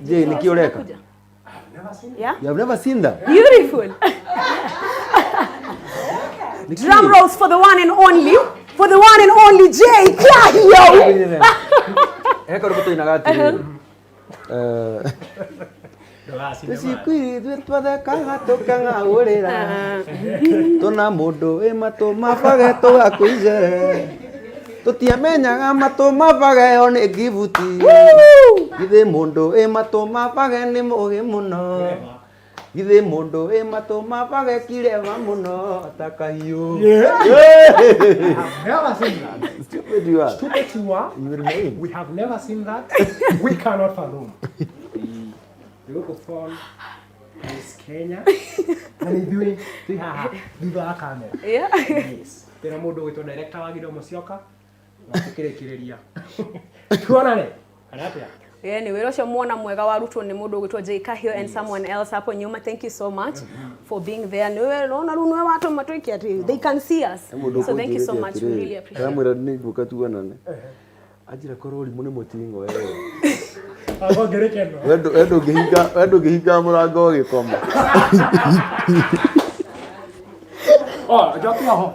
Je, nĩ kĩ ũreka? Never seen. Yeah. You have never seen that? Beautiful. Nĩ kĩ? Drum rolls for the one and only, for the one and only Jay Kahio. He karwĩmbo tũinaga atĩrĩrĩ. Eh, Ndũgacinema. tũcikwiri ithuĩ twathekaga tũkang'aũrĩra tũna mũndũ wĩ matũ mabage tũgakũicere tũtiamenyaga matũ mabage yo nĩ ngibuti githĩ mũndũ wĩ matũ mabage nĩ mũgĩ mũno githĩ mũndũ wĩ matũ mabage kirema mũno ta kahiũ. I have never seen that. Stupid you are. Stupid you are. You remain. We have never seen that. We cannot fathom. The local phone is Kenya. Na nĩ ithuĩ twĩ haha thutha wa kamera. Yeah. Yes. Twĩna mũndũ ũgwĩtwo director wa Gideon Musyoka na tũkĩrĩkĩrĩria. Tuonane. Kana atĩa? Yeah, ni wĩra ũcio muona mwega warutwo nĩ mũndũ ũgwĩtwo Jay Kahio and someone else hapo nyuma. Thank you so much for being there. Nĩwe ũrona rĩu nĩwe watũma twĩke atĩ they can see us. So thank you so much. We really appreciate. Ndamwĩra nĩ ngũka tuonane anjĩra korwo ũrimũ nĩ mũtingo wewe. Akorwo ngĩrĩkeno. We ndũngĩhinga mũrango ũgĩkoma. Oh, njoki oho.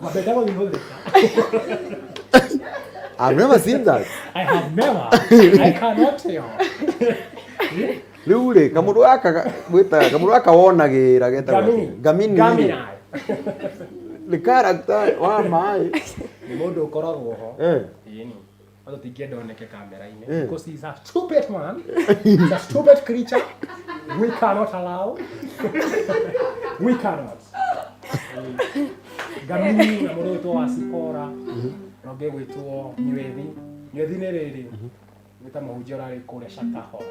Mambete gũgĩhũthĩka. I've never seen that. I have never. I cannot tell. Rĩu rĩ kamũndũ gaka gwĩtaga kamũndũ gaka wonagĩra getagwo Gamini. atĩa? Gamini rĩ, Gamini. nĩ character wa maĩ. Nĩ mũndũ ũkoragwo ho. Eh. Ĩni. No tũtingĩenda oneke kamera-inĩ. Eh. Because he's a stupid man. He's a stupid creature. We cannot allow. We cannot. Gamini na mũndũ ũgwĩtwo Wasipora. Na ũngĩ ũgwĩtwo Nywethi. Nywethi nĩ rĩrĩ. Nĩ ta mũhunjia ũrarĩ kũrĩa Shakahola.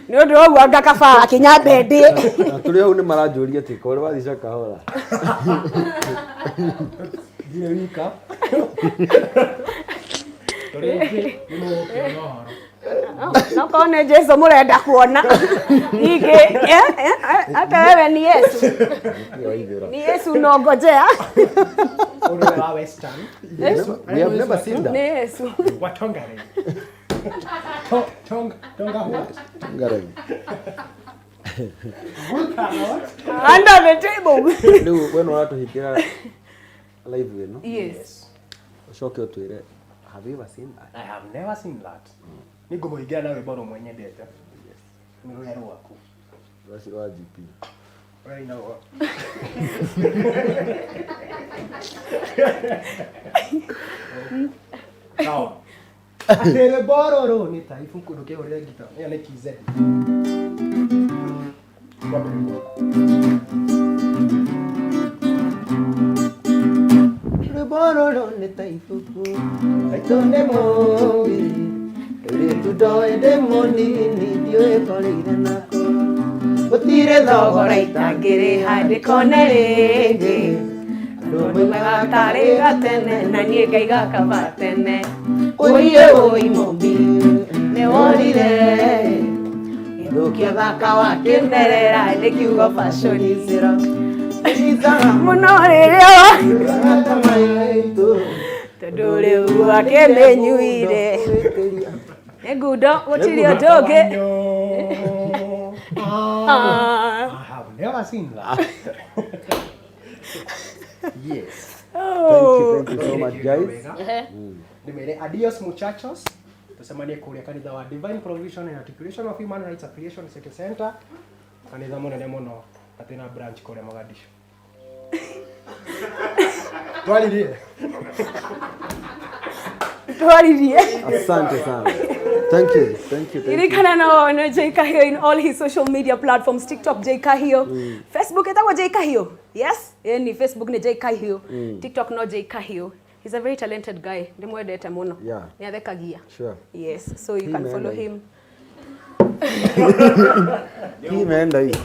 Nĩ ũndũ wa ũguo anga kaba akĩnyambe ndĩ. Na tũrĩ hau nĩ maranjũria atĩ korwo wathiĩ Shakahola. Ndirĩ wika. Tũrĩ aingĩ nĩ mũgũkĩona ũhoro. No korwo nĩ Jesu mũrenda kuona. Ningĩ hata wewe ni Yesu. Waithĩra. Ni Yesu unongojea. Ũndũ ũrĩa wa Western. We have never seen that. Nĩ Yesu. Watongare. Tonga what? Ngaragi. We cannot. Under the table. Rĩu we nĩ ũratũhingĩra live ĩno Yes. ũcoke ũtwĩre have you ever seen that? I have never seen that. Nĩ ngũmũhingĩra na rwĩmbo rũmwe nyendete. Nĩ rũrĩa rwaku. Rwaci rwa GP. Rũrĩa rũinagwo. Sawa. Atĩ rwĩmbo rũrũ nĩ ta ibuku ndũkĩhũrĩre ngita. Ĩyo nĩ KZ. Kwambĩrĩria. Rwĩmbo rũrũ nĩ ta ibuku maitũ nĩ mũũmbi rĩtu ndoĩ ndĩ mũnini ndiũĩ koreire nako gũtirĩ thogora Itangĩrĩha ndĩkone rĩngĩ. Andũ moigaga tarĩ gatene na niĩ ngaiga kaba tene. Ũiye ũi mũmbi Nĩ wonire gĩthũkia thaka wa kĩmerera nĩ kiugo fashion zero mũno rĩrĩa tondũ rĩu akĩmĩnyuire nĩ ngundo gũtirĩ ũndũ ũngĩ. Ah. I have never seen that. Yes. Thank you, thank you so much guys. Ndĩmere adios muchachos. Tucemanie kũrĩa kanitha wa Divine Provision and Articulation of Human Rights Affiliation City Center. Kanitha mũnene mũno na twĩna branch kũrĩa Mogadishu. Twaririe. Twaririe. Asante sana. Thank you, thank you, thank you. Ririkana no wone Jay Kahio in all his social media platforms, TikTok Jay Kahio, Facebook etagwo Jay Kahio. Yes, yani Facebook ni Jay Kahio, TikTok no Jay Kahio. He's a very talented guy. Ndimwendete mũno. Yeah. Nĩ athekagia. Sure. Yes, so you Hii can follow imeenda hii. him. Hii imeenda hii.